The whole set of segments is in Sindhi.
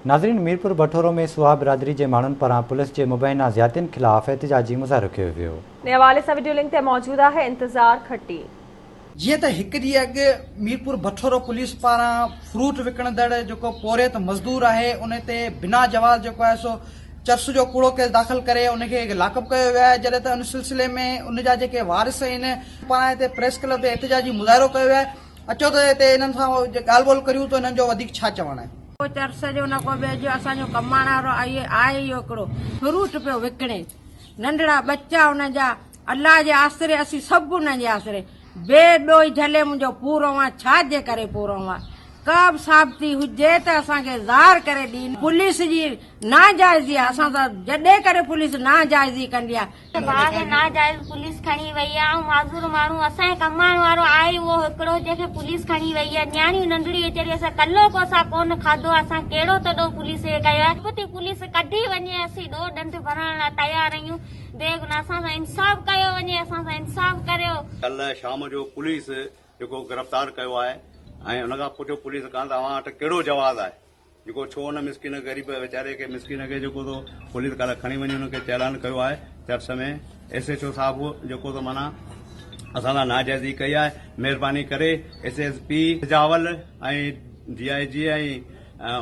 ناظرين ميرپور بٺورو ۾ سوها برادري جي ماڻهن پاران پوليس جي مبينا زيادتين خلاف احتجاجي مظاهرو ڪيو ويو. ان حوالي سان وڊيو لنڪ تي موجود آهي انتظار کٽي. جيئن ته هڪ ڏينهن اڳ ميرپور بٺورو پوليس پاران فروٽ وڪڻندڙ جيڪو پورهيت مزدور آهي ان تي بنا جواز جيڪو آهي سو چرس جو ڪوڙو ڪيس داخل ڪري ان کي لاڪ اپ ڪيو ويو آهي جڏهن ته ان سلسلي ۾ ان جا جيڪي وارث آهن پاران هتي پريس ڪلب تي احتجاجي مظاهرو ڪيو ويو آهي اچو ته هتي انهن سان ڳالهه ٻولهه ڪريون ته انهن جو وڌيڪ ڇا چوڻ آهي. ڪو چرس جو نه ڪو ٻئي جو اسان جو ڪمائڻ وارو آهي آهي اهو هڪڙو فروٽ پيو وڪڻي ننڍڙا ٻچا ان جا الله جي آسري اسين سڀ ان جي آسري بي ڏوهي جهلي منهنجو پورو آن ڇا جي ڪري پورو آن ڪا به ثابتي هجي ته اسان کي ظاهر ڪري ڏين پوليس جي ناجائزي آ اسان سان جڏهن ڪري پوليس ناجائزي ڪندي آ. ڀاء کي ناجائز پوليس کڻي وئي آ ۽ معذور ماڻهو اسان جي ڪمائڻ وارو آهي اهو هڪڙو جنهن کي پوليس کڻي وئي آ نياڻيون ننڍڙيون ويچاريون اسان ڪلهو ڪو اسان ڪونه کاڌو آ اسان ڪهڙو ته ڏوهه پوليس کي ڪيو آ پتي پوليس ڪڍي وڃي اسين ڏوهه ڏنڊ ڀرڻ لاء تيار آهيون بيگناهه اسان سان انصاف ڪيو وڃي اسان سان انصاف ڪريو. ڪلهه شام جو پوليس جيڪو گرفتار ڪيو آهي ۽ ان کان پڇيو پوليس کان ته اوهان وٽ ڪهڙو جواز آهي جيڪو ڇو ان مسڪين غريب ويچاري کي مسڪين کي جيڪو تو پوليس ڪالهه کڻي وڃي ان کي چالان ڪيو آهي چرس ۾ ايس ايڇ او صاحب جيڪو تو معنيٰ اسان سان ناجائزي ڪئي آهي مهرباني ڪري S S P Sujawal ۽ D I جي ۽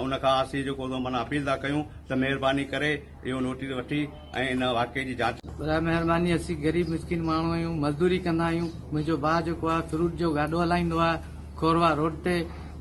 ان کان اسين جيڪو تو معنيٰ اپيل ٿا ڪيون ته مهرباني ڪري اهو نوٽيس وٺي ۽ ان واقعي جي جاچ. براء مهرباني اسين غريب مسڪين ماڻهو آهيون مزدوري ڪندا آهيون منهنجو ڀاء جيڪو آهي فروٽ جو گاڏو هلائيندو آهي کوروا روڊ تي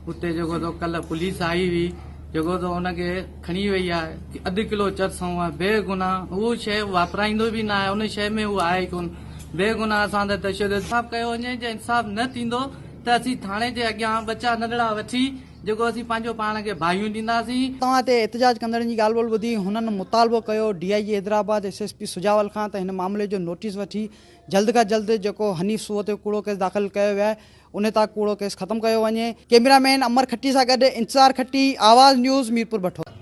اتي جيڪو سو ڪلهه پوليس آئي هئي جيڪو سو ان کي کڻي وئي آهي اڌ ڪلو چرس هو بي گناهه هو شيء واپرائيندو به نه آهي ان شيء ۾ هو آهي ڪون بي گناهه اسان تي تشدد انصاف ڪيو وڃي جي انصاف نه ٿيندو ته اسين ٿاڻي جي اڳيان ٻچا ننڍڙا وٺي جيڪو اسين پنهنجو پاڻ کي باهيون ڏينداسين. توهان هتي احتجاج ڪندڙن جي ڳالهه ٻولهه ٻڌي هنن مطالبو ڪيو D I G Hyderabad S S P Sujawal کان ته هن معاملي جو نوٽيس وٺي جلد کان جلد جيڪو حنيف سوئو تي ڪوڙو ڪيس داخل ڪيو ويو آهي ان تان ڪوڙو ڪيس ختم ڪيو وڃي. ڪئميرا مين امر کٽي سان گڏ انتظار کٽي، آواز نيوز، ميرپور بٺورو.